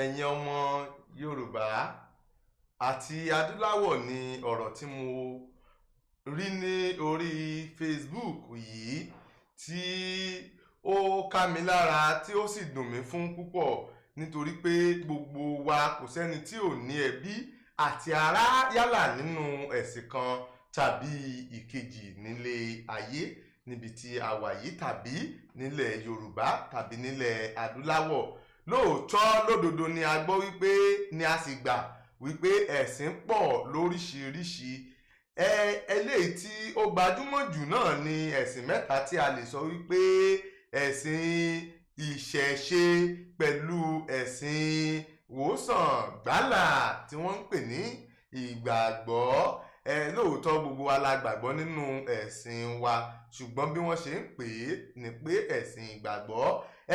Ẹ̀yin ọmọ Yorùbá àti adúláwọ̀, ni ọ̀rọ̀ tí mo rí ní orí Facebook yìí tí ó ká mi lára, tí ó sì dùn mí fún púpọ̀, nítorí pé gbogbo wa, kò sẹ́ni tí ò ní ẹbí àti ará, yálà nínú ẹ̀sìn kan tàbí ìkejì nílé ayé níbi tí a wà yìí, tàbí nílẹ̀ Yorùbá, tàbí nílẹ̀ adúláwọ̀. Lóòótọ́ lódodo ni a gbọ́ wípé ni a sì gbà wípé ẹ̀sìn pọ̀ lóríṣiríṣi. Ẹ eléyìí tí ó gbajúmọ̀ jù náà ni ẹ̀sìn mẹ́ta tí a lè sọ wípé ẹ̀sìn ìṣẹ̀ṣe pẹ̀lú ẹ̀sìn wòsàn gbálà tí wọ́n ń pè ní ìgbàgbọ́. Ẹ lóòótọ́, gbogbo wa la gbàgbọ́ nínú ẹ̀sìn wa, ṣùgbọ́n bí wọ́n ṣe ń pè é ní pé ẹ̀sìn ìgbàgbọ́.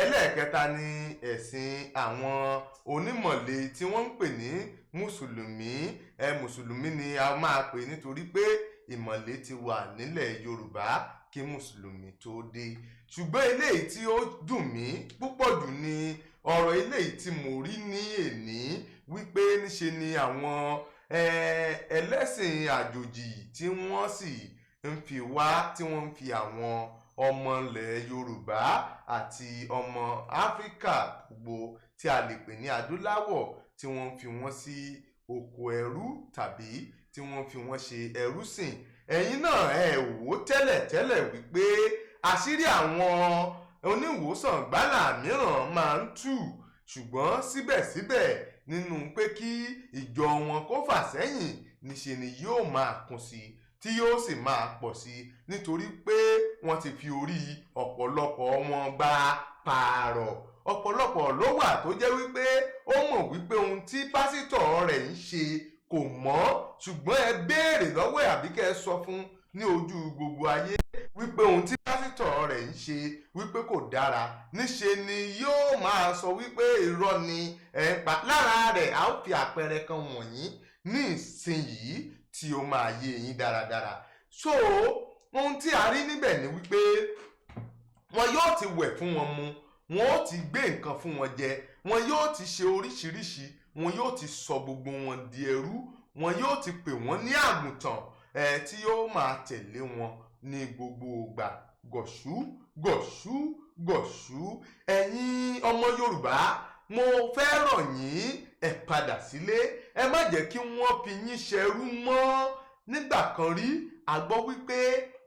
Ẹlẹ́ẹ̀kẹta ni ẹ̀sìn àwọn onímọ̀le tí wọ́n ń pè ní mùsùlùmí. Ẹ mùsùlùmí ni a máa pè, nítorí pé ìmọ̀le ti wà nílẹ̀ Yorùbá kí mùsùlùmí tó dé. Ṣùgbọ́n eléyìí tí ó dùn mí púpọ̀ jù ni ọ̀rọ̀ eléyìí tí mo rí ní èní, wípé níṣe ni àwọn ẹlẹ́sìn àjòjì tí wọ́n sì ń fi wá, tí wọ́n ń fi àwọn ọmọ ilẹ̀ Yorùbá àti ọmọ Áfíríkà gbogbo tí a lè pè ní adúláwọ̀, tí wọ́n ń fi wọ́n sí oko ẹrú tàbí tí wọ́n fi wọ́n ṣe ẹrú sìn. Ẹ̀yin náà ẹ wò tẹ́lẹ̀ tẹ́lẹ̀ wípé àṣírí àwọn oníwòsàn gbálà mìíràn máa ń tú, ṣùgbọ́n síbẹ̀síbẹ̀, nínú pé kí ìjọ wọn kó fà sẹ́yìn, níṣe ni yóò máa kún sí, tí yóò sì máa pọ̀ sí, nítorí pé wọ́n ti fi orí ọ̀pọ̀lọpọ̀ wọn gba pààrọ̀. Ọ̀pọ̀lọpọ̀ ló wà tó jẹ́ wípé ó mọ̀ wípé ohun tí pásítọ̀ rẹ̀ ń ṣe kò mọ́, ṣùgbọ́n ẹ béèrè lọ́wọ́ ẹ̀ àbí kẹ́ ẹ sọ fún ní ojú gbogbo ayé wípé ohun tí pásítọ̀ rẹ̀ ń ṣe wípé kò dára, níṣe ni yóò máa sọ wípé irọ́ ni ẹ̀ ń pa. Lára rẹ̀, a ó fi àpẹẹrẹ kan wọ̀nyí ní ìsinyìí tí ó máa yé yín dáradára. So ohun tí a rí níbẹ̀ ni wípé wọn yóò ti wẹ̀ fún wọn mu, wọn ó ti gbé nǹkan fún wọn jẹ, wọn yóò ti ṣe oríṣiríṣi, wọn yóò ti sọ gbogbo wọn di ẹrú, wọn yóò ti pè wọ́n ní àgùntàn ẹ tí yóò máa tẹ̀lé wọn ní gbogbo ìgbà. Gọ̀ṣú gọ̀ṣú gọ̀ṣú. Ẹ̀yin ọmọ Yorùbá, mo fẹ́ rọ̀ yín, ẹ padà sílé. Ẹ má jẹ́ kí wọ́n fi yín ṣẹrú mọ́. Nígbà kan rí, a gbọ́ wípé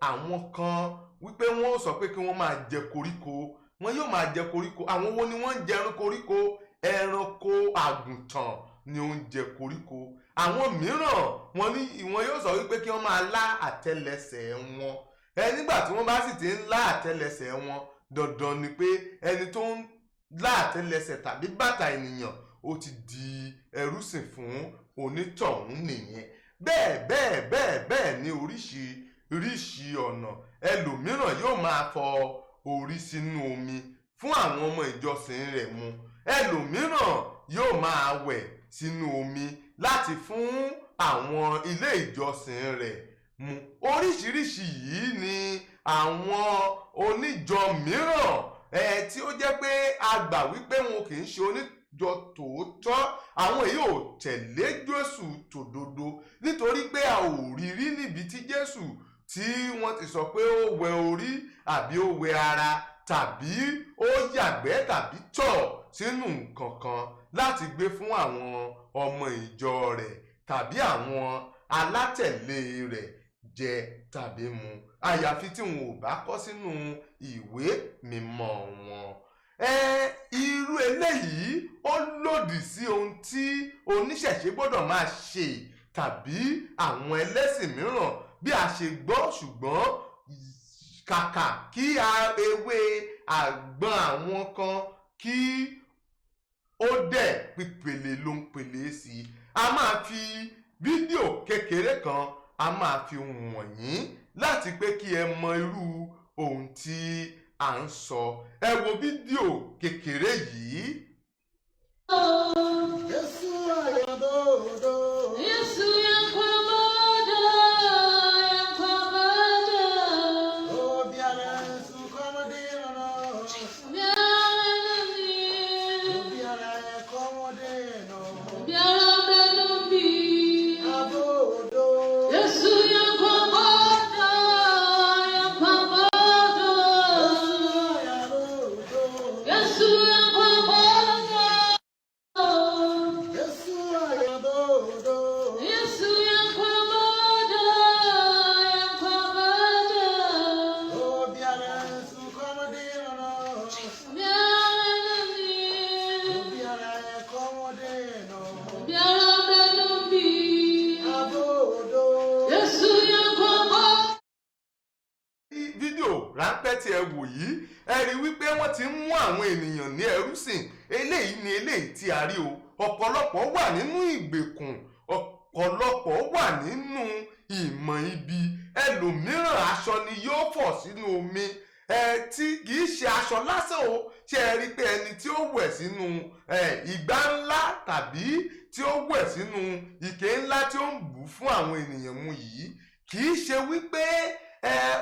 àwọn kan wípé wọ́n sọ pé kí wọ́n máa jẹ koríko, wọ́n yóò máa jẹ koríko. Àwọn wo ni wọ́n ń jẹ ẹran koríko? Ẹranko àgùntàn ni ó ń jẹ koríko. Àwọn mìíràn, wọ́n ní wọ́n yóò sọ wípé kí wọ́n máa lá àtẹ́lẹsẹ̀ wọn. Ẹ nígbà tí wọ́n bá sì ti ń lá àtẹ́lẹsẹ̀ wọn, dandan ni pé ẹni tó ń lá àtẹ́lẹsẹ̀ tàbí bàtà ènìyàn, ó ti di ẹrúsìn fún onítọ̀hún nìyẹn. Bẹ́ẹ̀ bẹ́ẹ̀ bẹ́ẹ̀ bẹ́ẹ̀ ní oríṣiríṣi ọ̀nà. Ẹlòmíràn yóò máa fọ orí sínú omi fún àwọn ọmọ ìjọsìn rẹ̀ mu. Ẹlòmíràn yóò máa wẹ̀ sínú omi láti fún àwọn ilé ìjọsìn rẹ̀ mu. Oríṣiríṣi yìí ni àwọn oníjọ mìíràn ẹ tí ó jẹ́ pé a gbà wípé wọn kì í ṣe oníjọ tòótọ́. Àwọn èyí ò tẹ̀lé Jésù tòdodo, nítorí pé a ò rí rí níbi tí Jésù tí wọ́n ti sọ pé ó wẹ orí àbí ó wẹ ara tàbí ó yàgbẹ́ tàbí tọ̀ sínú nǹkan kan láti gbé fún àwọn ọmọ ìjọ rẹ̀ tàbí àwọn alátẹ̀lé rẹ̀ jẹ tàbí mu, àyàfi tí wọn ò bá kọ sínú ìwé mímọ́ wọn. Ẹ irú eléyìí, ó lòdì sí ohun tí oníṣẹ̀ṣe gbọ́dọ̀ máa ṣe tàbí àwọn ẹlẹ́sìn mìíràn bí a ṣe gbọ́. Ṣùgbọ́n kàkà kí a ewé àgbọn àwọn kan kí ó dẹ̀ pípele ló ń pele sí i. A máa fi fídíò kékeré kan, a máa fi wọ̀nyí láti pé kí ẹ mọ irú ohun tí à ń sọ. Ẹ wo fídíò kékeré yìí. Yesu ayabodo. Yesu yankwabada, yankwabada. Obiara sukomodino no. Biara nami. Obiara komodino. rí wípé wọ́n ti ń mú àwọn ènìyàn ní ẹrú sìn. Eléyìí ni eléyìí tí a rí o. Ọ̀pọ̀lọpọ̀ wà nínú ìgbèkùn, ọ̀pọ̀lọpọ̀ wà nínú ìmọ̀ ibi. Ẹlòmíràn, aṣọ ni yóò fọ̀ sínú omi ẹ, tí kì í ṣe aṣọ lásán o. Ṣe ẹ rí i pé ẹni tí ó wẹ̀ sínú igbá ńlá tàbí tí ó wẹ̀ sínú ike ńlá tí ó ń bù fún àwọn ènìyàn mu yìí, kì í ṣe wípé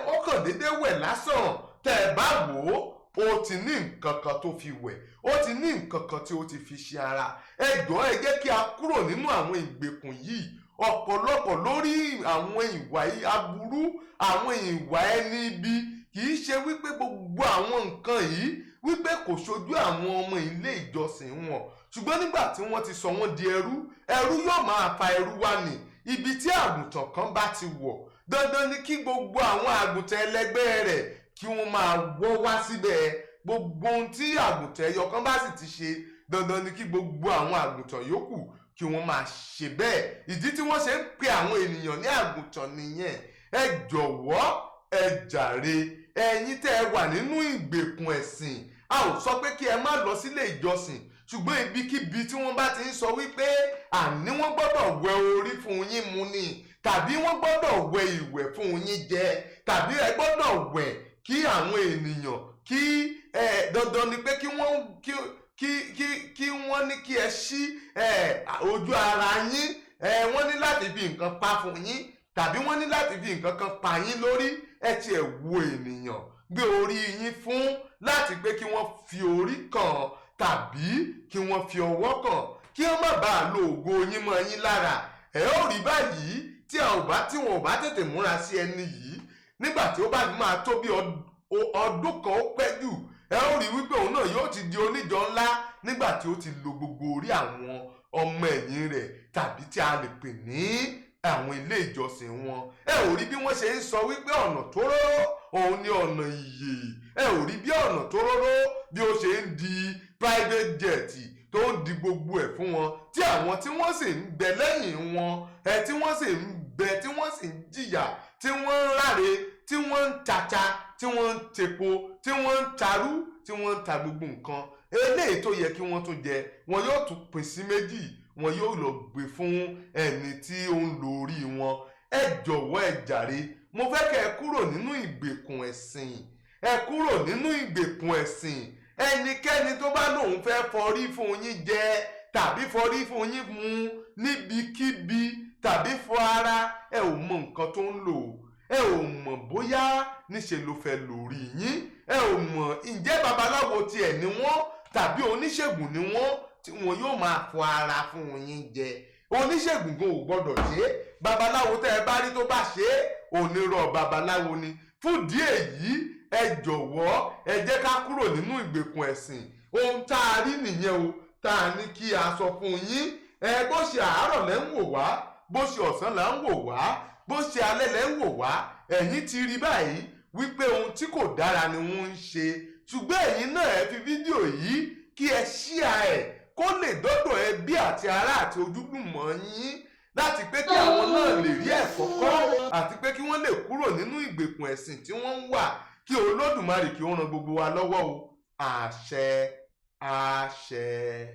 ó kàn déédéé wẹ̀ lásán? Tẹ́ ẹ bá wò ó, ó ti ní nǹkan kan tó fi wẹ̀, ó ti ní nǹkan kan tí ó ti fi ṣe ara. Ẹ jọ̀ọ́, ẹ jẹ́ kí a kúrò nínú àwọn ìgbèkùn yìí. Ọ̀pọ̀lọpọ̀ lórí àwọn ìwà aburú, àwọn ìwà ẹni ibi. Kì í ṣe wípé gbogbo àwọn nǹkan yìí wípé kò ṣojú àwọn ọmọ ilé ìjọsìn wọn, ṣùgbọ́n nígbà tí wọ́n ti sọ wọ́n di ẹrú, ẹrú yóò máa fa ẹrú wá ní. Ibi tí àgùntàn kan bá ti wọ̀, dandan ni kí gbogbo àwọn àgùntàn ẹlẹgbẹ́ rẹ̀ kí wọ́n máa wọ́ wá síbẹ̀. Gbogbo ohun tí àgùntàn ẹyọ kan bá sì ti ṣe, dandan ni kí gbogbo àwọn àgùntàn yòókù kí wọ́n máa ṣe bẹ́ẹ̀. Ìdí tí wọ́n ṣe ń pe àwọn ènìyàn ní àgùntàn nìyẹn. Ẹ jọ̀wọ́, ẹ jàre, ẹ̀yin tẹ́ ẹ wà nínú ìgbèkùn ẹ̀sìn, a ò sọ pé kí ẹ má lọ sílé ìjọsìn, ṣùgbọ́n ibikíbi tí wọ́n bá ti ń sọ wípé àní wọ́n gbọ́dọ̀ wẹ orí fún yín mu ni, tàbí wọ́n gbọ́dọ̀ wẹ ìwẹ̀ fún yín jẹ, tàbí ẹ gbọ́dọ̀ wẹ̀ kí àwọn ènìyàn kí ẹ dandan ni pé kí wọ́n kí kí kí kí wọ́n ní kí ẹ ṣí ojú ara yín, wọ́n ní láti fi nǹkan pa fún yín, tàbí wọ́n ní láti fi nǹkan kan pa yín lórí, ẹ tiẹ̀ wo ènìyàn gbé orí yín fún láti pé kí wọ́n fi orí kàn tàbí kí wọ́n fi ọwọ́ kàn, kí wọ́n má bàa lo ògo yín mọ́ yín lára. Ẹ ó rí báyìí, tí a ò bá tí wọn ò bá tètè múra sí ẹni yìí, nígbà tí ó bá fi máa tó bí ọdún kan ó pẹ́ jù, ẹ ó rí wípé òun náà yóò ti di oníjọ ńlá, nígbà tí ó ti lo gbogbo orí àwọn ọmọ ẹ̀yìn rẹ̀ tàbí tí a lè pè ní àwọn ilé ìjọsìn wọn. Ẹ ò rí bí wọ́n ṣe ń sọ wípé ọ̀nà tó róró òun ni ọ̀nà ìyè? Ẹ ò rí bí ọ̀nà tó róró bí ó ṣe ń di private jet, tó ń di gbogbo ẹ̀ fún wọn, tí àwọn tí wọ́n sì ń bẹ lẹ́yìn wọn tí wọ́n sì ń bẹ, tí wọ́n sì ń jìyà, tí wọ́n ń ráre, tí wọ́n ń tata, tí wọ́n ń tepo, tí wọ́n ń tarú, tí wọ́n ń ta gbogbo nǹkan eléyìí tó yẹ kí wọ́n tún jẹ, wọn yóò tún pín sí méjì, wọn yóò lọ gbé fún ẹni tí ó ń lo orí wọn. Ẹ jọ̀wọ́, ẹ jàre, mo fẹ́ kẹ́ ẹ kúrò nínú ìgbèkùn ẹ̀sìn. Ẹ kúrò nínú ìgbèkùn ẹ̀sìn. Ẹnikẹ́ni tó bá lóun fẹ́ fọrí fún yín jẹ tàbí fọrí fún yín mu níbikíbi tàbí fọ ara, ẹ ò mọ nǹkan tó ń lò. Ẹ ò mọ̀ bóyá níṣe ló fẹ́ lórí yín. Ẹ ò mọ̀ ǹjẹ́ babaláwo tiẹ̀ ni wọ́n tàbí oníṣègùn ni wọ́n tí wọn yóò máa fọ ara fún yín jẹ. Oníṣègùn gan ò gbọ́dọ̀ ṣe é. Babaláwo tẹ́ ẹ bá rí tó bá ṣe é, onírọ́ babaláwo ni. Fún díẹ̀ yìí, ẹ jọ̀wọ́, ẹ jẹ́ ká kúrò nínú ìgbèkùn ẹ̀sìn. Ohun tá a rí nìyẹn o, tá a ní kí a sọ fún yín. Bó ṣe àárọ̀ lẹ́ ń wò wá, bó ṣe ọ̀sán là ń wò wá, bó ṣe alẹ́ lẹ́ ń wò wá, ẹ̀yin ti rí báyìí wípé ohun tí kò dára ni wọ́n ń ṣe. Ṣùgbọ́n ẹ̀yin náà, ẹ fi fídíò yìí kí ẹ ṣíà ẹ̀ kó lè dọ́dọ̀ ẹbí àti ará àti ojúlùmọ̀ yín, láti pé kí àwọn náà lè rí ẹ̀kọ́ kọ́ àti pé kí wọ́n lè kúrò nínú ìgbèkùn ẹ̀sìn tí wọ́n ń wà. Kí Olódùmarè kí ó ran gbogbo wa lọ́wọ́ o. Àṣẹ, àṣẹ.